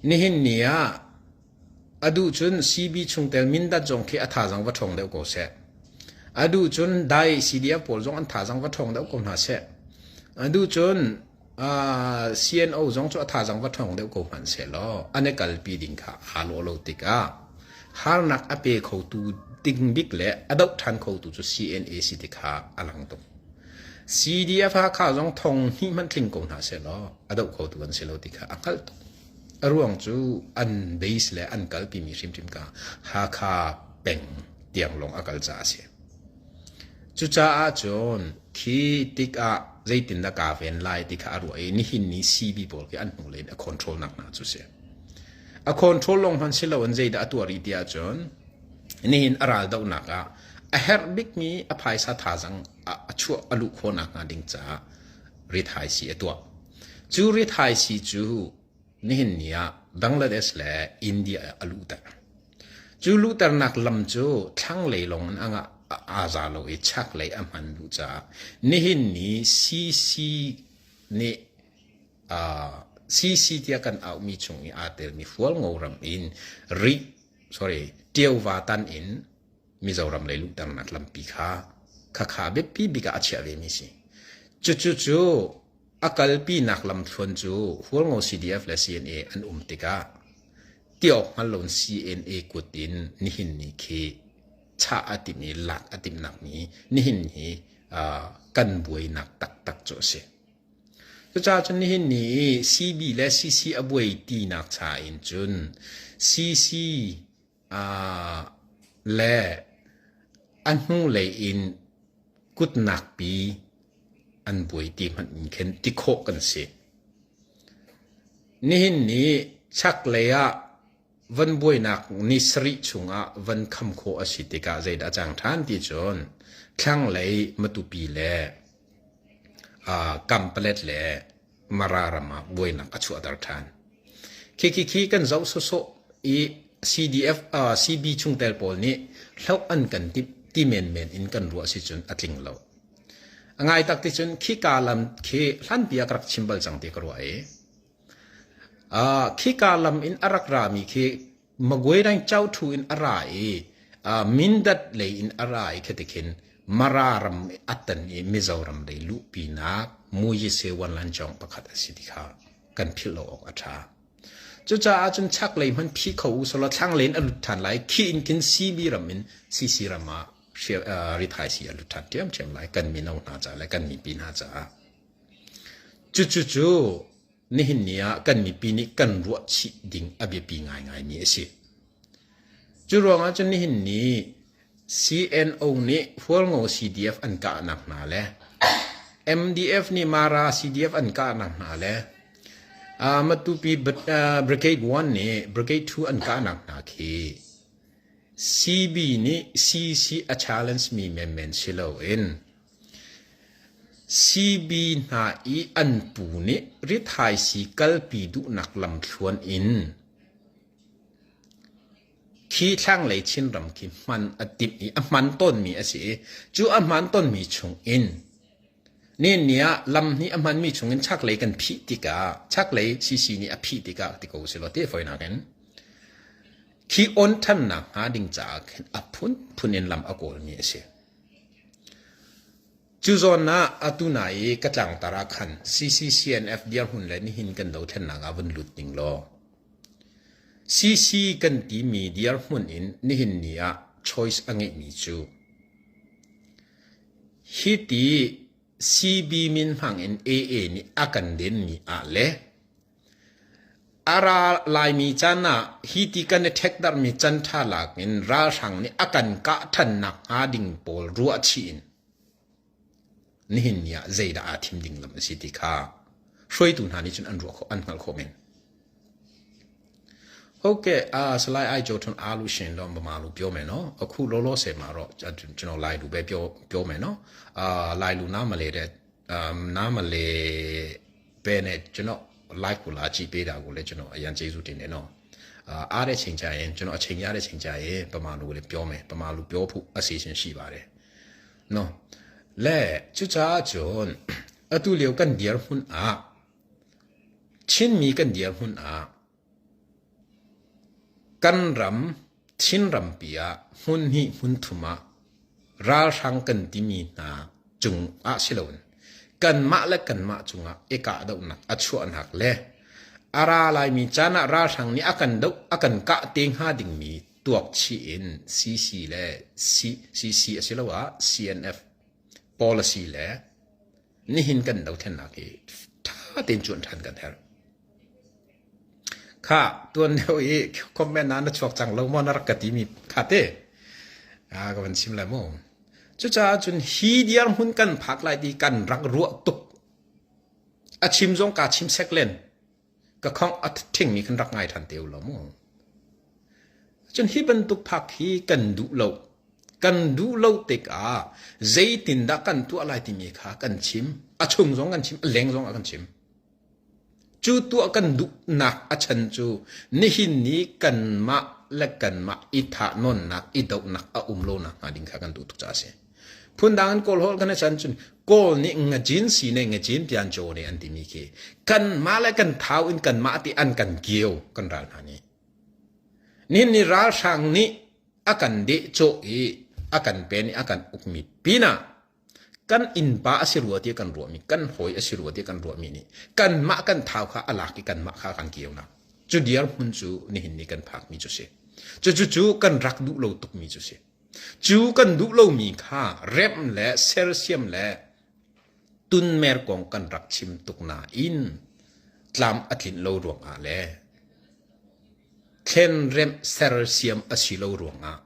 Nihin ni ah a duh cun CB chungtel Mindat zong khi a thazaang va ṭhawng deuh ko seh. A duh cun Dai CDF pawl zong an thazaang va ṭhawng deuh ko hna seh. A duh cun CNO zong cu a thazaang va ṭhawng deuh ko hmanh sehlaw an i kalpi ding kha aa lawh lo tikah harnak a pe khotu ding bik le a doh ṭhan khotu cu CNA si ti kha a lang tuk. CDF Hakha zong thong hnih hmanh tling ko hna sehlaw a doh khotu an si lo ti kha a hngalh tuk. A ruang cu an base le an kalpimi hrimhrim kha Hakha peng tiang lawng a kal caah a si. Cucaah cun khi tikah zeitindah kaa ven lai ti kha a ruah i nihin ni CB pawl khi an hnulei in a control nak hna cu si. A control lawng hmanh si loin zeidah a tuah rih ti ahcun nihin a ral dohnak ah a herh bikmi a phaisa thazang a chuah a luh khawh nakhnga ding caah rithaisii a tuah. Cu rithaisii cu nihin ni ah Bangladesh le India ah a luhter. Cu luhternak lam cu thlanglei lawng in aa za lo i chaklei a hman duh caah nihin ni CC nih CC tiah kan auhmi chung i aa telmi Hualngo ram in Rih sorry Ṭiauva tan in Mizoram lei luhternak lampi kha khakha biapi bik ah a chiah vemi si. Cucu cu a kalpinak lamthluan cu Hualngo CDF le CNA an um tikah tiawk hngal loin CNA kut in nihin ni khi chah a timh i lak a timhnak ni nihin hi kan buainak taktak cu a si. Cucaah cun nihin ni i CB le CC a buai tinak cha in cun CC le a hnulei in kutnakpi an buai ti hmanh in khin ti khawh kan si. Nihin ni chaklei ah van buainak ni sarih chungah van kham khawh a si tikah zeidah a cang ṭhan ti cun thlanglei Matupi le Kampalet le Mara ram ah buainak a chuahter ṭhan. Khi khi khi kan zoh sawsawh i CDF CB chungtel pawl nih hloh an kan timh ti menmen in kan ruah si cun a tling lo. A ngai tak ti cun khika lam khi hlanpi ah ka rak chim bal cang ti ka ruah i khika lam in a rak rami khi Magwe dang Chauhthu in a ra i Mindat lei in a ra i khati khin Mara ram a tan i Mizoram lei luhpinak Muyise Wanlanchawng pakhat a si ti kha kan philh lo awk a ṭha. Cucaah cun chaklei hmanh phi kho u selaw thlanglei in a lut ṭhan lai. Khi in khin CB ram in CC ram ah rithaisii a lut ṭhan ṭhiamṭhiam lai kan mino hna caah le kan mipi hna caah. Cucu cu nihin ni ah kan mipi nih kan ruah chih ding a biapi ngaingaimi a si. Cu ruangah cun nihin ni CNO nih Hualngo CDF an kahnak hna le MDF nih Mara CDF an kahnak hna le Matupi Brigade 1 nih Brigade 2 an kahnak hna khi CB nih CC a challenge mi menmen si loin CB hna i an pu nih rithaisii kalpi duhnak lamthluan in khi thlanglei Chinram khi hman a timh i a hman tawnmi a si i cu a hman tawnmi chungin ni ah lam hnih a hmanmi chungin chaklei kan phih tikah chaklei CC nih a phih tikah ti ko selaw ti fawinak in khi on ṭhannak hnga ding caah khin a phunphun in lam a kawlmi a si. Cu zawn ah atu na i ka tlangtar ah khan CCCNF dirhmun le nihin kan dothlennak ah vun lut ning law CC kan timi dirhmun in nihin ni ah choice a ngeihmi cu hi ti CB min hmang in AA nih a kan denmi ah le A ra laimi caan ah hi ti kan i ṭhekdarhmi can ṭha lak in ralhrang nih a kan kah ṭhan nakhnga ding pawl ruahchih in nihin ni ah zeidah aa thim ding lam a si ti kha hruaitu hna nih cun an ruah khawh an hngalh khawh men. Okay, ဆလိုက်အိုက်ချိုထွန်အားလို့ရှင်တော့ဗမာလိုပြောမယ်နော်အခုလောလောဆယ်မှာတော့ကျွန်တော်လိုက်လူပဲပြောပြောမယ်နော်အာလိုက်လူနားမလဲတဲ့အာနားမလဲ ပဲနဲ့ကျွန်တော် live ကိုလာကြည့်ပေးတာကိုလည်းကျွန်တော်အရန်ကျေးဇူးတင်တယ်နော်အာအားတဲ့ချိန်ကြရင်ကျွန်တော်အချိန်ရတဲ့ချိန်ကြရင်ပမာလူကိုလည်းပြောမယ်ပမာလူပြောဖို့အစီအစဉ်ရှိပါတယ်နော်လဲချူချာချွန်အတူလျောကန်ဒီယာဟွန်အာချင်းမီကန်ဒီယာဟွန်အာ Kan ram Chinrampi ah hmun hnih hmun thum ah ralhrang kan timi hna cung ah si loin kanmah le kanmah cungah i kahdohnak a chuahnak le a ra laimi caan ah ralhrang nih a kan doh a kan kah te hnga dingmi tuak chih in CC le CC asiloah CNF policy le nihin kan dothlennak hi ṭha tein cuanh ṭhan kan herh. Kha tuan deuh i comment ah na chuak cang lo maw na rak ka timi kha te ah ka van chim lai mu. Cucaah cun hi dirhmun kan phak lai ti kan rak ruah tuk. A chim zong kaa chim sek len. Ka khong a thingmi kan rak ngai ṭhan te u lo mu. Cun hi bantuk phak hi kan duh lo. Kan duh lo tikah zeitindah kan tuah lai timi kha kan chim. A chung zong kan chim, a leng zong ah kan chim. Cu tuah kan duhnak a chan cu nihin ni kanmah le kanmah i thahnawnnak, i dohnak a um lo nakhnga ding kha kan duh tuk caah a si. Phundang in Kawl holh kan i chan cun Kawl nih ngajin si ne ngajin pian caw ne an timi khi kanmah le kan thau in kanmah ti an kan kio kan ral hna nih. Nihin ni ralhrang nih a kan dehcawh i a kan pen i a kan ukmi pinah kan innpa a si rua ti kan ruahmi kan hawi a si rua ti kan ruahmi nih kanmah kan thau kha a lak i kanmah kha kan kionak cu dirhmun cu nihin ni kan phakmi cu si. Cucu cu kan rak duh lo tukmi cu si. Cu kan duh lomi kha remh le sersiam le tunmer kong kan rak chim tuk nain tlam a tlinh lo ruangah le thlenremh sersiam a si lo ruangah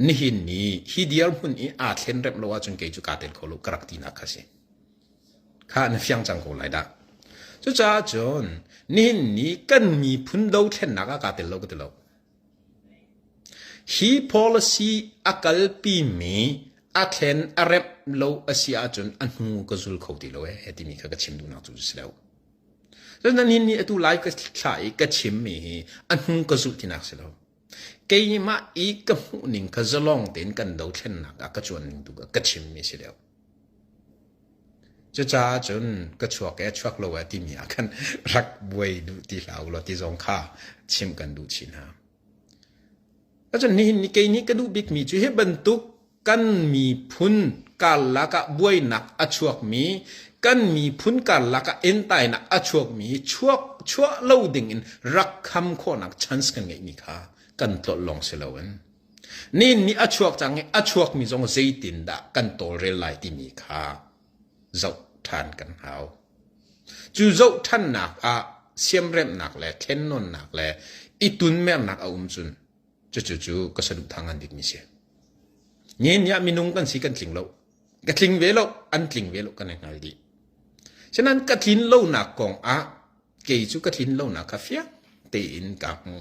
nihin ni hi dirhmun i aa thlenremh lo ahcun kei cu kaa tel kho lo ka rak tinak kha si. Kha na fiang cang ko lai dah. Cucaah cun nihin ni kan miphun dothlennak ah kaa tel lo ka ti lo. Hi policy a kalpimi a thlen a remh lo a si ahcun a hnu ka zul kho ti lo ee timi kha ka chim duhnak cu si lo. Cun nihin ni atu lai ka thlah i ka chimmi hi a hnu ka zulh tinak si lo. Keimah i ka hmuhning kha zalong tein kan dothlennak ah ka cuan ning tu ka chimmi si deuh. Cucaah cun ka chuak ee chuak lo ee timi ah khan rak buai duh ti hlah u law ti zong kha chimh kan duh chih hna. Cun nihin ni kei nih ka duh bikmi cu hi bantuk kan miphun karlak ah buainak a chuakmi kan miphun karlak ah entainak a chuakmi chuak chuah lo ding in rak kham khawhnak chance kan ngeihmi kha kan tlolh lawng si loin Nin nih a chuak cang i a chuakmi zong zeitindah kan tawlrel lai timi kha zoh ṭhan kan hau. Cu zoh ṭhannak ah siamremhnak le thlennawnnak le i tunmernak a um cun cucu cu ka saduhthah ngan bikmi si. Nihin ni ah minung kan si kan tling lo. Ka tling ve lo, an tling ve lo kan i hngal dih. Sinain ka tlin lonak kong ah kei cu ka tlin lonak kha fiang tein ka hmu.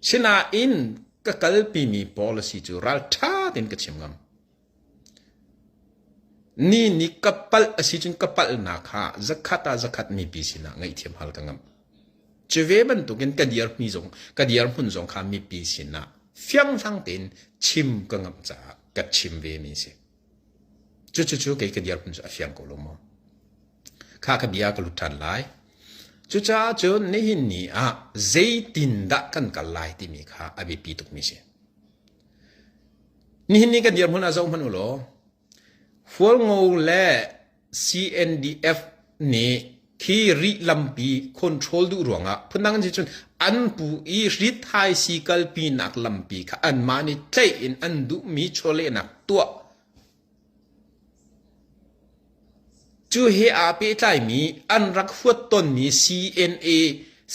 Sinain ka kalpimi policy cu ralṭha tein ka chim ngam. Ni nih ka palh a si cun ka palhnak kha zakhat ah zakhat mipi sinah ngaihthiam hal ka ngamh. Cu ve bantukin ka dirhmi zong ka dirhmun zong kha mipi sinah fianghlang tein chim ka ngamh caah ka chim ve mi si. Cucu cu kei ka dirhmun cu a fiang ko lo maw? Kha ka bia ka lut ṭhan lai. Cucaah cun nihin ni ah zeitindah kan kal lai timi kha a biapi tukmi si. Nihin ni kan dirhmun ah zoh hmanh u law, Hualngo le CNDF nih khi rih lampi control duh ruangah phundang in si cun an pu i rithaisi kalpinak lampi kha anmah nih tlaih in an duhmi chawlehnak tuah Cu he aa pehtlaimi an rak huat tonmi CNA,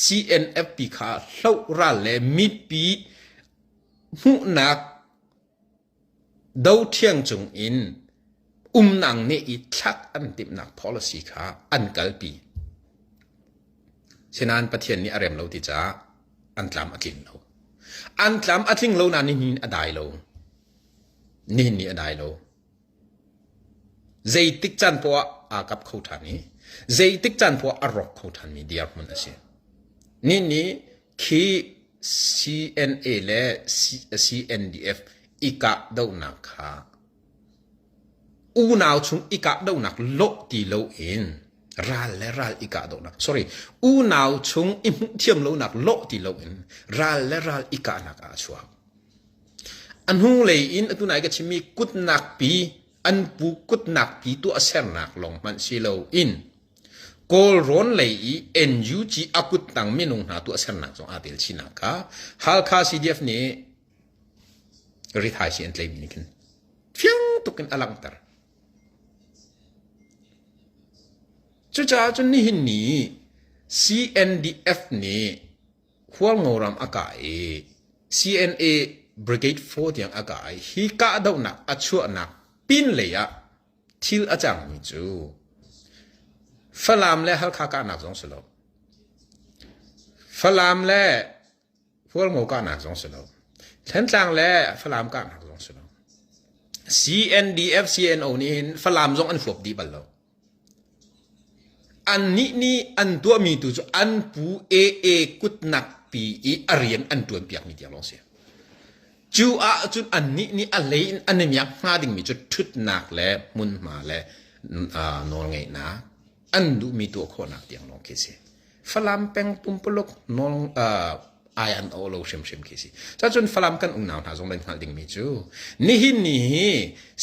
CNFP kha hlohral le mipi hmuhnak doṭhiang cungin umnak nih i thlak an timhnak policy kha an kalpi. Sinain Pathian nih a rem lo ti caah an tlam a tling lo. An tlam a tling lo nain nihin a dai lo. Nihin ni a dai lo. Zeitik caan poah aa kap kho ṭhan i zeitik caan poah a rawk kho ṭhanmi dirhmun a si. Ni nih khi CNA le CNDF i kahdohnak kha unau chung i kahdohnak lawh ti loin. Ral le ral i kahdohnak, sorry, unau chung i hmuh thiam lonak lawh ti loin ral le ral i kahnak ah a chuak. A hnulei in atu nai ka chimmi kutnak pi an pu kutnak pi tuahsernak lawng hmanh si loin Kawlrawn lei i NUG a kuttang minung hna tuahsernak zong aa tel chinnak kha Halkha CDF nih rithaisii an tleimi nih khin fiang tuk in a langhter. Cucaah cun nihin ni CNDF nih Hualngo ram a kah i CNA Brigade 4 tiang a kah i hi kahdohnak a chuahnak pinlei ah thil a cangmi cu Falam le Halkha kahnak zong si lo. Falam le Hualngo kahnak zong si lo. Thantlang le Falam kahnak zong si lo. CNDF CNO nih hin Falam zong an huap dih bal lo. Annih nih an tuahmi tu cu an pu AA kutnak pi i a rian an ṭuan piakmi tiang lawng si. Cu ahcun annih nih a hlei in an i miak hnga dingmi cu ṭhutnak le hmunhma le nawlngeihnak an duhmi tuah khawhnak tiang lawng khi si. Falam peng pumpuluk nawl ai an awh lo hrimhrim khi si. Cacun Falam kan unau hna zong nan hngalh dingmi cu nihin ni hi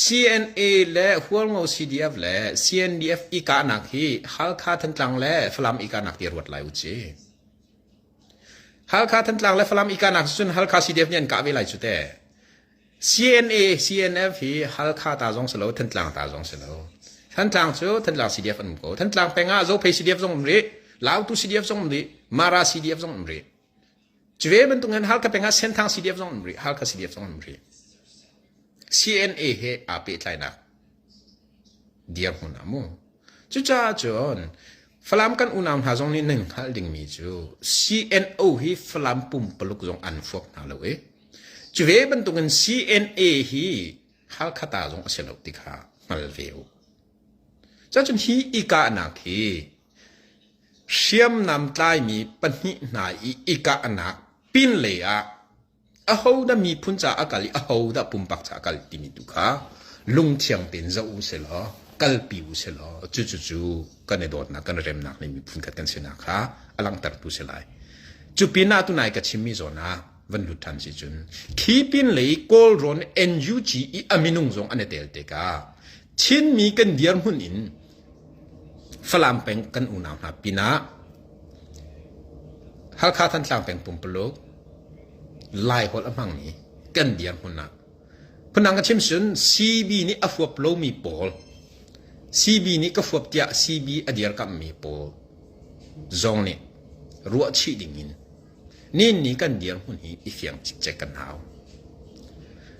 CNA le Hualngo CDF le CNDF i kahnak hi Halkha Thantlang le Falam i kahnak ti ruat lai u ci. Halkha Thantlang le Falam i kahnak cun Halkha CDF nih an kah ve lai cu te. CNA, CNF hi Halkha ta zong si lo, Thantlang ta zong si lo. Thantlang cu Thantlang CDF an um ko. Thantlang peng ah Zophei CDF zong um rih, Lautu CDF zong um rih, Mara CDF zong um rih. Cuve bantuk in Halkha peng ah Senthang CDF zong um rih, Halkha CDF zong um rih. CNA he aa pehtlainak dirhmun ah mu. Cucaah cun Falam kan unau hna zong nih nan hngalh dingmi cu CNO hi Falam pumpaluk zong an fuak hna lo i Cu ve bantukin CNA hi Halkha ta zong a si lo ti kha hngal ve u. Cacun hi i kahnak hi hriamnam tlaimi pahnih hna i i kahnak pinlei ah ahodah miphun ca a kal i ahodah pumpak ca a kal timi tu kha lungthiang tein zoh u silaw kalpi u silaw cucucu kan i dawtnak kan i remnak nih miphun khat kan sinak kha a langhtertu si lai. Cu pinah tunai ka chimmi zawn ah van lut ṭhan si cun khi pin lei Kawlrawn NUG i a minung zong an i tel tikah Chinmi kan dirhmun in Falam peng kan unau hna pinah Halkha Thantlang peng pumpuluk Laiholh a hmangmi kan dirhmun ah phundang ka chim cun CB nih a huap lomi pawl CB nih ka huap tiah CB a dirkamhmi pawl zong nih ruahchih dingin Ninni kan dirhmun hi i fiang cikcek kan hau.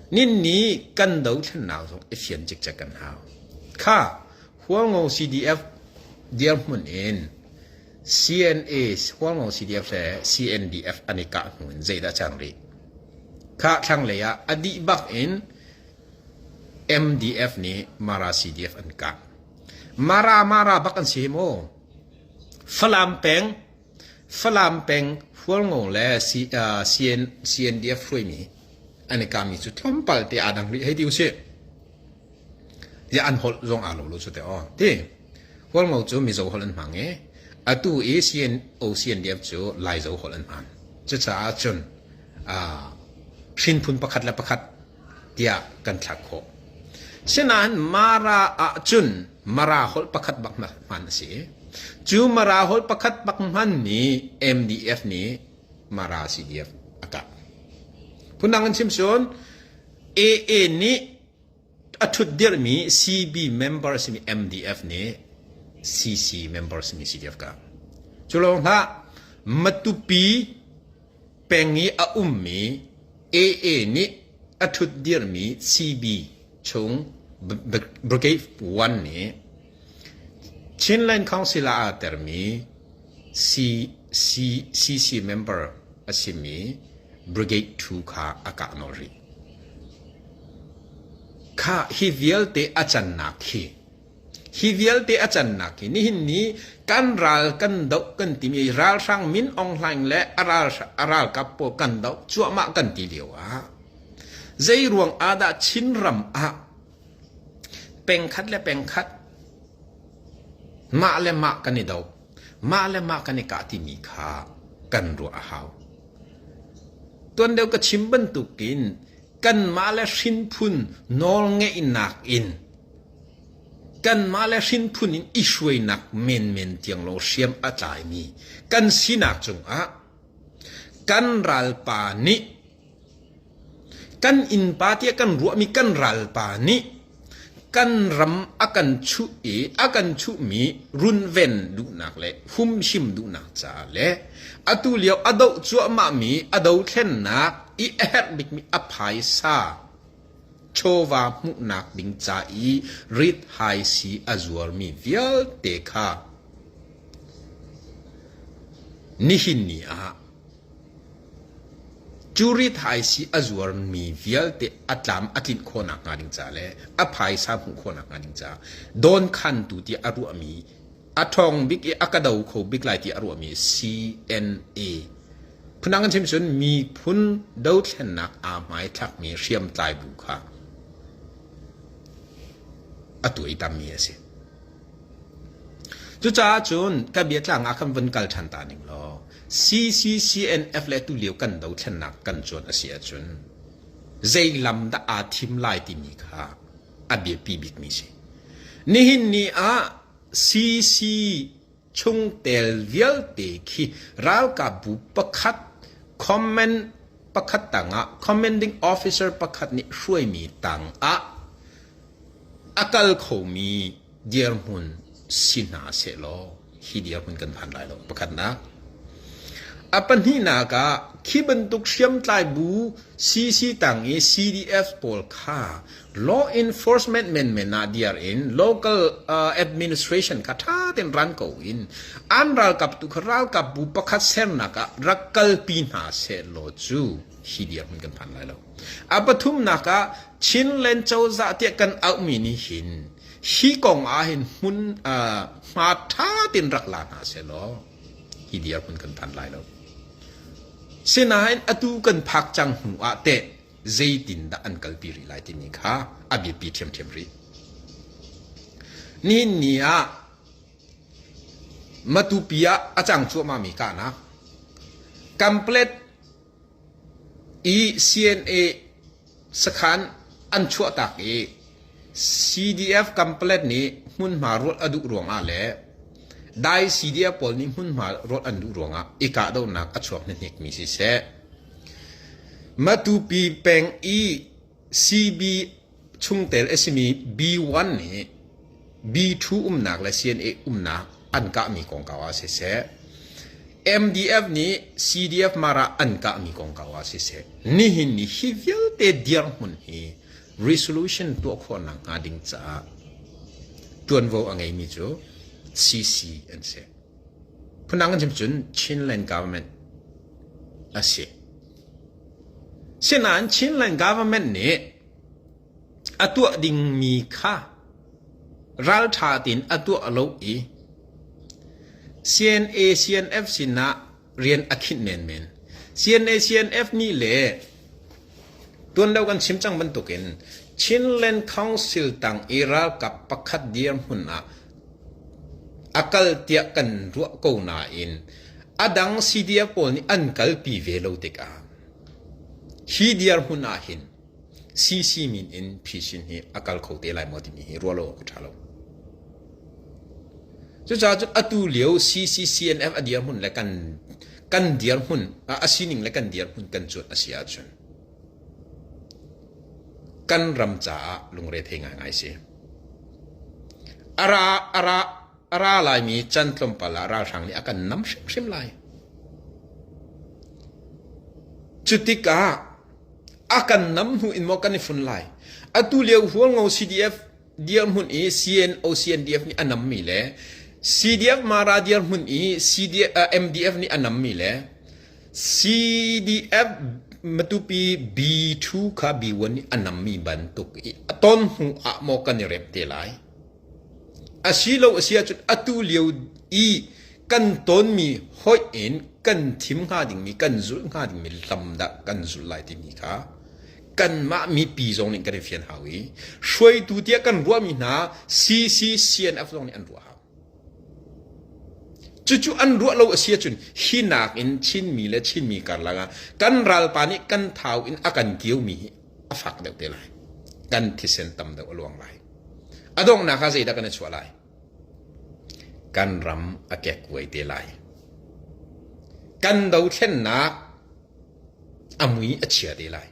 Ninni kan dothlennak zong i fian cikcek kan hau. Kha Hualngo CDF dirhmun in CNA Hualngo CDF le CNDF an i kah hnu in zeidah cang rih? Kha thlanglei ah a dih bak in MDF nih Mara CDF an kah. Mara Mara bak an si hi mu. Falam peng Falam peng Hualngo le CNDF hruaimi an i kahmi cu tlawmpal te aa dang rih hei ti usih. Tiah an holh zong aa lo lo cu te aw. Ti Hualngo cu Mizo holh an hmang i atu i CNO CNDF cu Laizo holh an hman. Cucaah cun hrinphun pakhat le pakhat tiah kan thlak khawh. Sinain Mara ahcun Mara holh pakhat bak hman a si. Cu Mara holh pakhat bak hmanmi MDF nih Mara CDF a kah. Phundang in chim cun AA nih a ṭhut dirhmi CB member simi MDF nih CC member simi CDF kah. Cu lawng hlah Matupi peng i a ummi AA nih a ṭhutdirmi CB chung Brigade 1 nih Chinland Council ah aa termi CC member a simi Brigade 2 kha a kah nawl rih. Kha hi vialte a cannak hi Hi vialte a cannak hi nihin ni kan ral kan doh kan timi ralhrang Min Aung Hlaing le a, ral, a ralkap pawl kan doh cuahmah kan ti lio ah zei ruang ah dah Chinram ah pengkhat le pengkhat Mah le mah kan i do. Mah le mah kan i kah timi kha kan ruah a hau. Tuan deuh ka chim bantukin kanmah le hrinphun nawlngeihnak in kanmah le hrinphun in i hruainak menmen tiang lo hriam a tlaimi kan sinak cungah kan ralpa nih kan innpa tiah kan ruahmi kan ralpa nih kan ram a kan chuh i a kan chuhmi runven duhnak le humhim duhnak caah le atu lio a doh cuahmahmi a dothlennak i a herh bikmi a phaisa chawva hmuhnak ding ca i rithaisi a zuarmi vialte kha nihin ni ah Cu rithaisi a zuarmi vialte a tlam a tlinh khawhnak hnga ding ca le a phaisa hmuh khawhnak hnga ding caah dawnkhantu tiah a ruahmi a ṭhawng bik i a ka do kho bik lai tiah a ruahmi CNA phundang kan chim cun miphun dothlennak aa hmaithlakmi hriamtlai bu kha a tuaitammi a si. Cucaah cun ka biatlang ah khan vun kal ṭhan ta ning law CCCNF le tulio kan dothlennak kan cuan a si ahcun zei lam dah aa thim lai timi kha a biapi bikmi si. Nihin ni ah CC chungtel vialte khi ralkapbu pakhat comment pakhat tangah commanding officer pakhat nih hruaimi tangah a kal khomi dirhmun si hna sehlaw hi dirhmun kan phan lai lo. Pakhatnak. A pahnihnak ah khi bantuk hriamtlai bu CC tang i CDF pawl kha law enforcement menmen ah diar in local uh, administration kha ṭha tein ran ko in an ralkap tu kha ralkap bu pakhat sernak ah rak kalpi hna sehlaw cu hi dirhmun kan phan lai lo. A pathumnak ah Chinland cozah tiah kan auhmi nih hin hi kong ah hin hmun uh, hma ṭha tein rak la hna sehlaw hi dirhmun kan phan lai lo. Sinain atu kan phak cang hnu ah teh zeitindah an kalpi rih lai timi kha a biapi ṭhiamṭhiam rih. Nihin ni ah Matupi ah a cang cuahmahmi kahnak Kamplet i CNA sakhan an chuahtak i CDF Kamplet nih hmunhma ruat a duh ruangah le Dai CDF pawl nih hmunhma ruat an duh ruangah i kahdohnak a chuak hnihnikmi siseh, Matupi peng i CB chungtel a simi B1 nih B2 umnak le CNA umnak an kahmi kongkau ah siseh, MDF nih CDF Mara an kahmi kongkau ah siseh, nihin ni hi vialte dirhmun hi resolution tuah khawhnak hnga ding caah ṭuanvo a ngeimi cu CC an si. Phundang kan chim cun Chinland government a si. Sinain Chinland government nih a tuah dingmi kha ralṭha tein a tuah lo i CNA CNF sinah rian a khinh menmen. CNA CNF nih le tuan lo kan chim cang bantukin Chinland Council tang i ralkap pakhat dirhmun ah a kal tiah kan ruah ko nain a dang CDF pawl nih an kalpi ve lo tikah hi dirhmun ah hin CC min in phisin hi a kal kho te lai maw timi hi ruah lo awk a ṭha lo. Cucaah cun atu lio CCCNF a dirhmun le kan kan dirhmun a sining le kan dirhmun kan cuanh a si ahcun kan ram caah lungrethei ngaingai si. A ra a ra a ra laimi can tlawmpal ah ralhrang nih a kan nam hrimhrim lai. Cu tikah a kan nam hnu in maw kan i fun lai. Atu lio Hualngo CDF dirhmun i CNO CNDF nih a nammi le CDF Mara dirhmun i CD, uh, MDF nih a nammi le CDF Matupi B2 kha B1 nih a nammi bantuk i a ton hnu ah maw kan i rep te lai. Asilo a si ahcun atu lio i kan tonmi hoih in kan thim hnga dingmi kan zulh hnga dingmi lam dah kan zulh lai timi kha kanmah mipi zong nih kan i fian hau i hruaitu tiah kan ruahmi hna CCCNF zong nih an ruah hau. Cucu an ruah lo a si ahcun hi nakin Chinmi le Chinmi karlak ah kan ralpa nih kan thau in a kan kiomi hi a fak deuh te lai. Kan thisen tam deuh a luang lai. A donghnak ah zeidah kan i chuah lai? Kan ram a kekkuai te lai. Kan dothlennak a mui a chia te lai.